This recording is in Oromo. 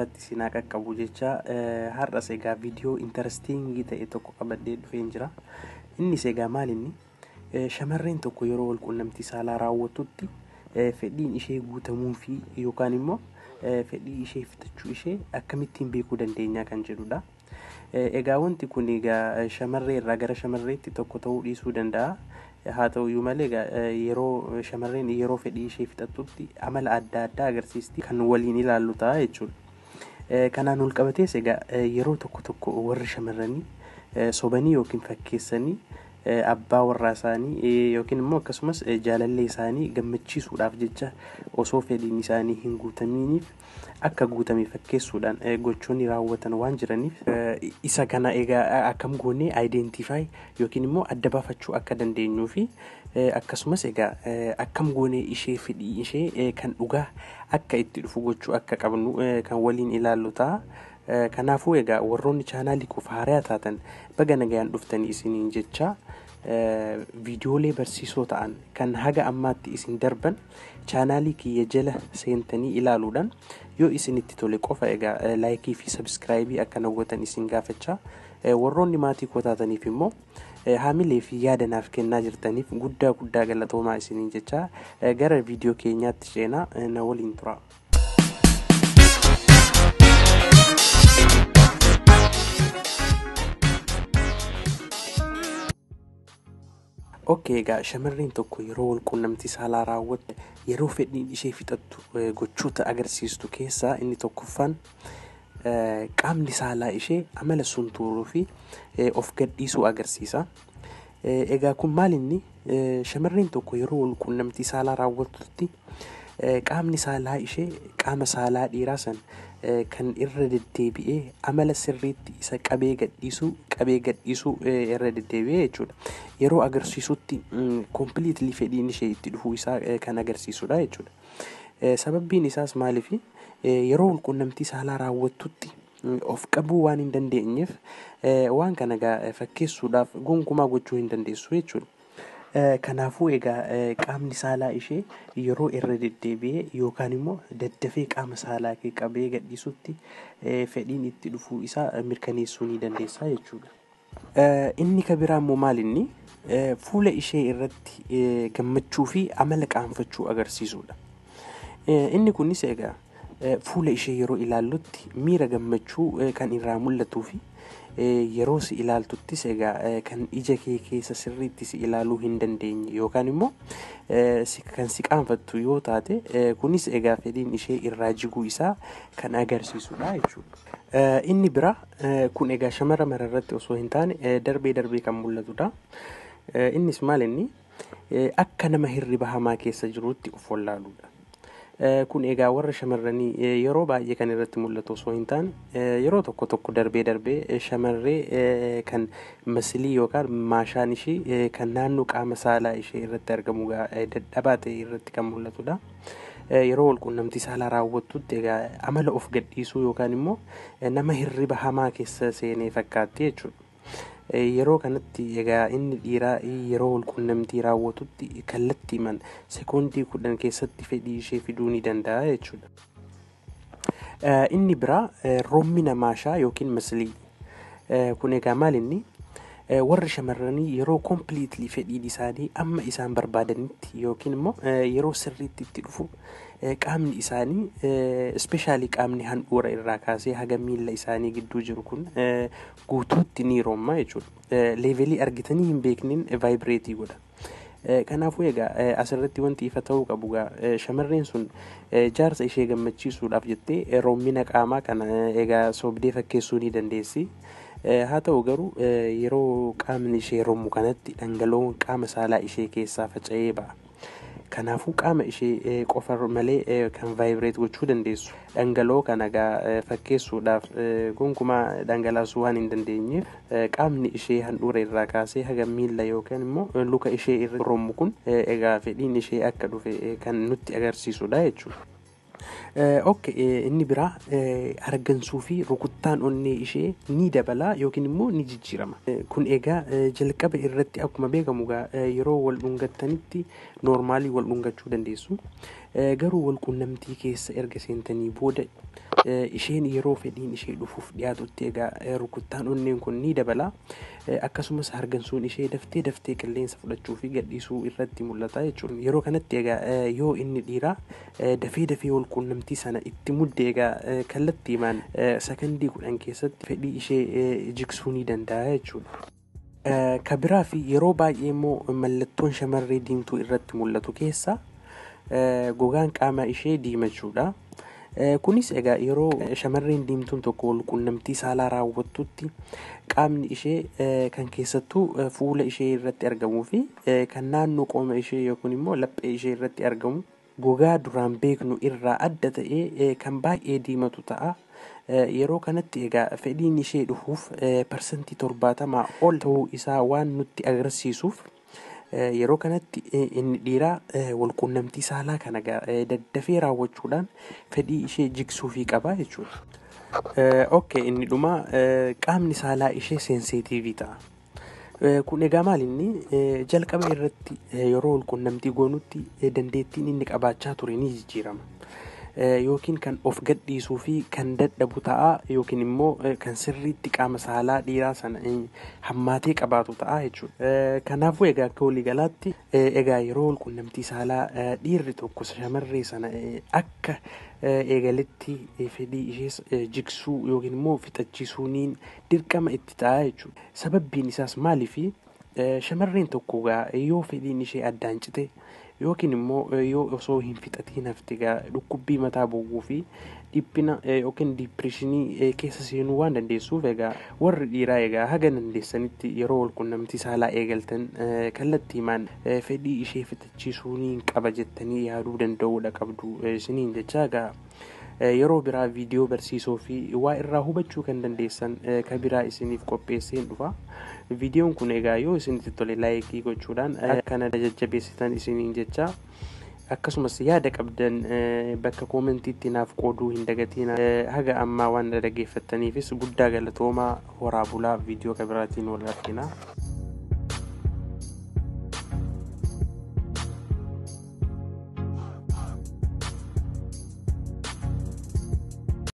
Biratti isin haa qaqqabu jecha har'as egaa viidiyoo interesting ta'e tokko qabadhee dhufeen jira. Innis egaa maal inni shamarreen tokko yeroo wal quunnamtii saalaa raawwatutti fedhiin ishee guutamuu fi yookaan immoo fedhii ishee fixachuu ishee akkamittiin beekuu dandeenya kan jedhudha. Egaa wanti kun egaa shamarree irraa gara shamarreetti tokko ta'uu dhiisuu danda'a. Haa ta'uyyuu malee egaa yeroo shamarreen yeroo fedhii ishee fixattutti amala adda addaa agarsiisti kan waliin ilaallu ta'a jechuudha. Kanaan ol qabatees egaa yeroo tokko tokko warri shamarranii sobanii yookiin fakkeessanii abbaa warraa isaanii yookiin immoo akkasumas jaalallee isaanii gammachiisuudhaaf jecha osoo fedhiin isaanii hin guutaminiif akka guutame fakkeessuudhaan gochoonni raawwatan waan jiraniif isa kana egaa akkam goonee identify yookiin immoo adda baafachuu akka dandeenyuu fi akkasumas egaa akkam goonee ishee fedhii ishee kan dhugaa akka itti dhufu gochuu akka qabnu kan waliin ilaallu ta'a. Kanaafuu egaa warroonni chaanaalii koof haaraa taatan baga nagayaan dhuftanii isiniin jecha viidiyoolee barsiisoo ta'an kan haga ammaatti isin darban chaanaalii kiyya jala seentanii ilaaluudhaan yoo isinitti tole qofa egaa like fi subscribe akka gootan isin gaafachaa warroonni maatii koo taataniif immoo haamilee fi yaada naaf kennaa jirtaniif guddaa guddaa galatoomaa isiniin jecha gara viidiyoo keenyaatti seenaa na waliin tura. Okay, egaa shamarreen tokko yeroo wal quunnamtii saalaa raawwattu yeroo fedhiin ishee fixattu gochoota agarsiistu keessaa inni tokkoffaan qaamni saalaa ishee amala suntuuruu fi of gadhiisuu agarsiisa. Egaa kun maal inni shamarreen tokko yeroo wal quunnamtii saalaa raawwattutti qaamni saalaa ishee qaama saalaa dhiiraa san kan irra deddeebi'ee amala sirriitti isa qabee gadhiisuu irra deddeebi'ee jechuudha. Yeroo agarsiisutti completely fedhiin ishee itti dhufuu isaa kan agarsiisudha jechuudha. Sababbiin isaas maaliif yeroo wal quunnamtii saalaa raawwattutti of qabuu waan hin dandeenyeef waan kana egaa fakkeessuudhaaf gonkumaa gochuu hin dandeessu jechuudha. Kanaafuu egaa qaamni saalaa ishee yeroo irra deddeebi'ee yookaan immoo daddafee qaama saalaa kee qabee gadhiisutti fedhiin itti dhufuu isaa mirkaneessuu ni dandeessa jechuudha. Inni kan biraa immoo maal inni fuula ishee irratti gammachuu fi amala qaanfachuu agarsiisudha. Inni kunis egaa fuula ishee yeroo ilaallutti miira gammachuu kan irraa mul'atuu fi yeroo si ilaaltuttis egaa kan ija kee keessa sirriitti si ilaaluu hin dandeenye yookaan immoo kan si qaanfattu yoo taate kunis egaa fedhiin ishee irraa jiguu isaa kan agarsiisudha jechuudha. Inni biraa kun egaa shamara mararratti osoo hin taane darbee darbee kan mul'atudha. Innis maal inni akka nama hirriba hamaa keessa jirutti of wallaaluudha. Kun egaa warra shamarranii yeroo baay'ee kan irratti mul'atu osoo hin taane yeroo tokko tokko darbee darbee shamarree kan masilii yookaan maashaan ishee kan naannoo qaama saalaa ishee irratti argamu dadhabaa ta'e irratti kan mul'atudha. Yeroo wal quunnamtii saalaa raawwattutti egaa amala of gadhiisuu yookaan immoo nama hirriba hamaa keessa seenee fakkaatti jechuudha. Yeroo kanatti egaa inni dhiiraa yeroo wal quunnamtii raawwatutti kallattiiman sekoondii 10 keessatti fedhii ishee fiduu ni danda'a jechuudha. Inni biraa rommina maashaa yookiin masilii. Kun egaa maal inni warri shamarranii yeroo completely fedhiin isaanii amma isaan barbaadanitti yookiin immoo yeroo sirriitti itti dhufu qaamni isaanii especially qaamni handhuura irraa kaasee haga miilla isaanii gidduu jiru kun guutuutti ni roomma jechuudha. Leevelii argitanii hin beekniin vaayibireetii godha. Kanaafuu egaa asirratti wanti ifa ta'uu qabu egaa shamarreen sun jaarsa ishee gammachiisuudhaaf jettee roommina qaamaa kana egaa sobdee fakkeessuu ni dandeessi. Haa ta'u garuu yeroo qaamni ishee rommu kanatti dhangala'oon qaama saalaa ishee keessaa faca'ee ba'a. Kanaafuu qaama ishee qofa malee kan vaayibireet gochuu dandeessu. Dhangala'oo kana egaa fakkeessuudhaaf gonkumaa dhangalaasuu waan hin dandeenyeef qaamni ishee handhuura irraa kaasee haga miilla yookaan immoo luka ishee irra rommu kun egaa fedhiin ishee akka dhufe kan nutti agarsiisudha jechuudha. Okay, inni biraa argansuu fi rukuttaan onnee ishee ni dabala yookiin immoo ni jijjiirama. Kun egaa jalqaba irratti akkuma beekamu yeroo wal dhungattanitti noormaalii wal dhungachuu dandeessu. Garuu wal quunnamtii keessa erga seentanii booda Isheen yeroo fedhiin ishee dhufuuf dhiyaatutti egaa rukuttaan onneen kun ni dabala. Akkasumas hargansuun ishee daftee daftee qilleensa fudhachuu fi gadhiisuu irratti mul'ata jechuudha. Yeroo kanatti egaa yoo inni dhiiraa dafee dafee wal quunnamtii sana itti mudde egaa kallattiimaan sakandii 10 keessatti fedhii ishee jigsuu ni danda'a jechuudha. Ka biraa fi yeroo baay'ee immoo mallattoon shamarree diimtuu irratti mul'atu keessa gogaan qaama ishee diimachuudha. Kunis egaa yeroo shamarreen diimtuun tokko wal quunnamtii saalaa raawwattutti qaamni ishee kan keessattuu fuula ishee irratti argamuu fi kan naannoo qoma ishee yookiin immoo laphee ishee irratti argamu gogaa duraan beeknu irraa adda ta'ee kan baay'ee diimatu ta'a. Yeroo kanatti egaa fedhiin ishee dhufuuf 70% ol ta'uu isaa waan nutti agarsiisuuf yeroo kanatti inni dhiiraa wal quunnamtii saalaa kana daddafee raawwachuudhaan fedhii ishee jigsuufii qaba jechuudha. Okay, inni dhumaa qaamni saalaa ishee seenseetiivii ta'a. Kun egaa maal inni jalqaba irratti yeroo wal quunnamtii goonutti dandeettiin inni qabaachaa ture ni jijjiirama. Yookiin kan of gadhiisuu fi kan dadhabu ta'a yookiin immoo kan sirriitti qaama saalaa dhiiraa sana hammaatee qabaatu ta'a jechuudha. Kanaafuu egaa akka waliigalaatti egaa yeroo wal quunnamtii saalaa dhiirri tokko shamarree sana akka eegaletti fedhii ishees jigsuu yookiin immoo fixachiisuuniin dirqama itti ta'a jechuudha. Sababbiin isaas maaliifi shamarreen tokko egaa yoo fedhiin ishee addaan cite yookiin immoo yoo osoo hin fixatiin hafte egaa dhukkubbii mataa bowwuu fi dhiphina yookiin diipireeshinii keessa seenuu waan dandeessuuf egaa warri dhiiraa egaa haga dandeessanitti yeroo wal quunnamtii saalaa eegaltan kallattiimaan fedhii ishee fixachiisuuniin qaba jettanii yaaduu danda'uudha qabdu isiniin jecha egaa yeroo biraa viidiyoo barsiisoo fi waa irraa hubachuu kan dandeessan ka biraa isiniif qopheesseen dhufa. Viidiyoon kun egaa yoo isinitti tole laayikii gochuudhaan akkana jajjabeessitan isiniin jecha akkasumas yaada qabdan bakka koomentiitti naaf qooduu hin dagatiin. Haga ammaa waan dhaggeeffattaniifis guddaa galatoomaa, horaa bulaa, viidiyoo ka biraatiin wal argina.